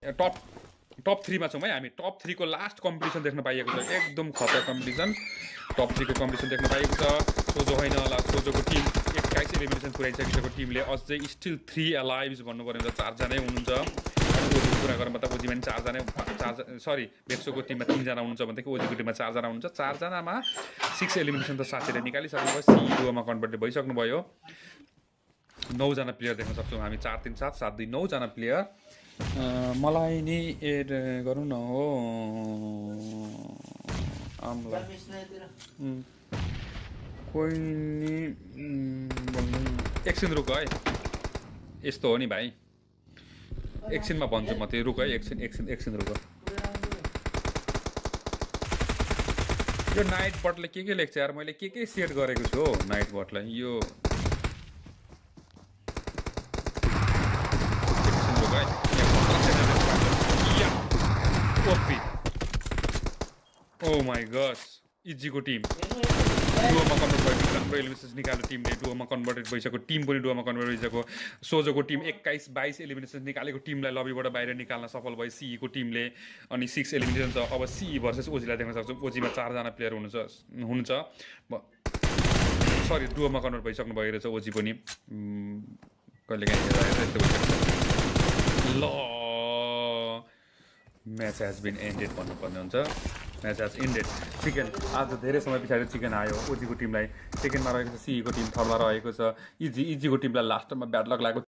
Top top 3 मा छौँ है हामी। टप 3 को लास्ट कम्पिटिसन देख्न पाइएको छ, एकदम खतरा कम्पिटिसन। टप 3 को कम्पिटिसन देख्न पाइएको छ। सोझो होइन होला, सोझोको टिम 21 एलिमिनेसन पुऱ्याइसकेको टिमले अझै स्टिल 3 अलाइभ्स भन्नुपर्ने हुन्छ, 4 जनै हुनुहुन्छ। अनि ओजीको कुरा गरौँ त ओजीमा पनि 4 जना, सरी भेक्सोको टिममा 3 जना हुनुहुन्छ भनेदेखि ओजीको टिममा 4 जना हुनुहुन्छ। 4 जनामा 6 एलिमिनेसन त साथीले निकालिसक्नु भयो, सी डुओमा कन्भर्ट भइसक्नु भयो। 9 जना प्लेयर देख्न सक्छौँ हामी, 4 3 7 7 2 9 जना प्लेयर। मलाई नि एड गरौँ न हो आमला कोही नि एकछिन रुक है, यस्तो हो नि भाइ, एकछिनमा भन्छु म, त्यो रुक है, एकछिन रुक। यो नाइट बटले के लेख्छ यार, मैले के सेट गरेको छु हो नाइट बटलाई, यो एकछिन रुक है। ओ माई गस, इजीको टिम डुओमा कन्भर्ट भएको राम्रो एलिमिनेसन निकाल्यो टिमले, डुओमा कन्भर्टेड भइसक्यो, टिम पनि डुओमा कन्भर्ट भइसक्यो। सोझोको टिम 21-22 एलिमिनेसन निकालेको टिमलाई लबीबाट बाहिर निकाल्न सफल भयो सीईको टिमले। अनि 6 एलिमिनेसन छ, अब सीई भर्सेस ओजीलाई देख्न सक्छौँ। ओजीमा 4 जना प्लेयर हुनुहुन्छ, सरी डुओमा कन्भर्ट भइसक्नु भयो रहेछ ओजी पनि, कहिले काहीँ ल म्याच हेज बिन एन्डेड भन्नुपर्ने हुन्छ, म्याच हेज एन्डेड। चिकन आज धेरै समय पछाडि चिकन आयो ओजीको टिमलाई, सेकेन्डमा रहेको छ सीईको टिम, थर्डमा रहेको छ इजीको टिमलाई लास्टमा ब्याड लक लाग्यो।